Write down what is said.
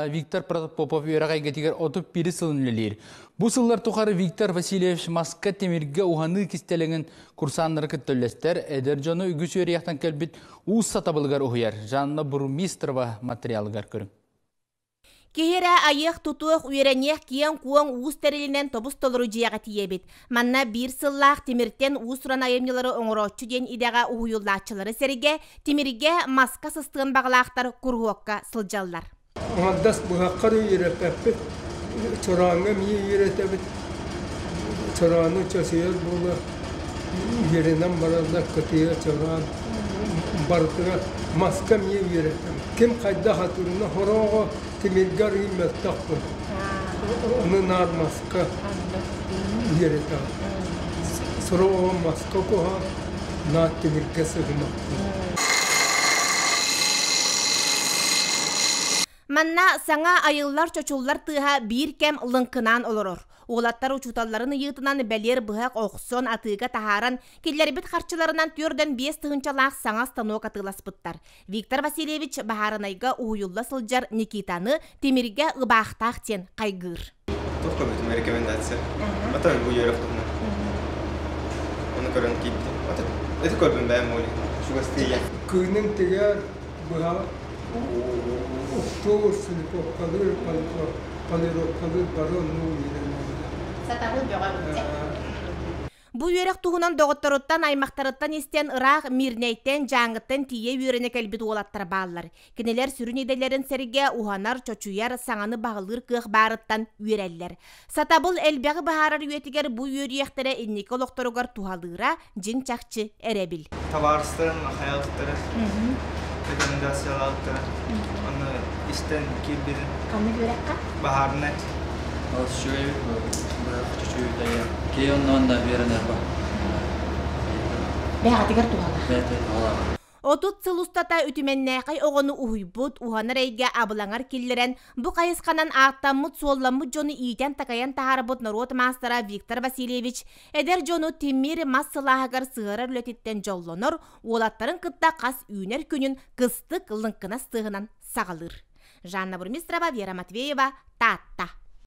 Виктор Протопопов үөрэх эйгэтигэр 31 сылын үлэлиир. Бу сыллар тухары Виктор Васильевич маска тимиргэ уһаныы кистэлэҥин курсааннары кытта үллэстэр, эдэр дьону үгүс үөрүйэхтэн кэлбит уус сатабылыгар уһуйар. Жанна Бурмистрова материалыгар көрүҥ. Киһи эрэ айыах-тутуох, үөрэниэх киэҥ-куоҥ уус тэрилинэн тобус-толору дьиэҕэ тиийэбит. Манна биир сыллаах тимиртэн уус-уран айымньылары оҥорооччу диэн идэҕэ уһуйуллааччылары сэргэ тимиргэ, маска сыстыан баҕалаахтар куруһуокка сылдьаллар. Аҥардас быһаххар үөрэппэппит, чорооҥҥо эмиэ үөрэтэбит. Чороону чочуйар буола үөрэнэн бараллар, кытыйа чороон барытыгар маска эмиэ үөрэтэбит. Ким хайдах атыырына хорооҕо тимиргэ арыый мөлтөхпүн. Ону наар маска үөрэтэҕин. Сороҕо маска куһаҕан, наар тимиргэ сыһымахпын. Манна саҥа айыллар-чочуллар тыаһа биир кэм лыҥкынаан олорор. Уолаттар учууталларын ыйыытынан бэлиэр быһах охсон атыыга таһааран, киллэрбит харчыларынан 405 тыһыынчалаах саҥа станок атыыласпыттар. Виктор Васильевич баһаарынайга уһуйулла сылдьар Никитаны тимиргэ ыбаахтаах диэн хайгыыр. Туох көрбүтүм рекомендация. Ата бу үөрэх туһунан. Ону көрөн киирдим. Ата это көрбүм бэйэм моли. Чугастыйа. Кыынын тигэр быһа уктуур, шлифовкалыыр, полировкалыыр бары оннук үөрэнэллэр. Сатабыл бөҕө Бу үөрэх туһунан доҕотторуттан, аймахтарыттан истэн ыраах Мирнэйтэн, Дьааҥыттан тиийэ үөрэнэ кэлбит уолаттар бааллар. Кинилэр сүрүн идэлэрин сэргэ уһанар, чочуйар, саҥаны баһылыыр кыах баарыттан үөрэллэр. Сатабыл элбэҕи быһаарар үйэтигэр бу үөрүйэхтэрэ инники олохторугар туһалыыра дьиҥ-чахчы эрэбил. Табаарыстарым хайалыктара, рекомендациялаабыттара. Онно истэн киирбитим. Ханнык үөрэххэ? Баһаарынай. Үчүгэй чочуйутайа. Киһи оннуон да үөрэнэр ба. Бэйэҕитигэр туһалаах. Бэйэтэ туһалаах. 30 сыл устата үтүмэннээхэй оҕону уһуйбут, уһанар эйгэ абылаҥар киллэрэн, бу хайысханан ааттаммыт-суолламмыт дьону иитэн-такайан таһаарбыт норуот маастара Виктор Васильевич эдэр дьону тимир мас сылааһыгар сыһыарар үлэтиттэн дьоллонор, уолаттарын кытта хас үүнэр күнүн кыстык лыҥкынас тыаһынан саҕалыыр. Жанна Бурмистрова, Вера Матвеева, Таатта.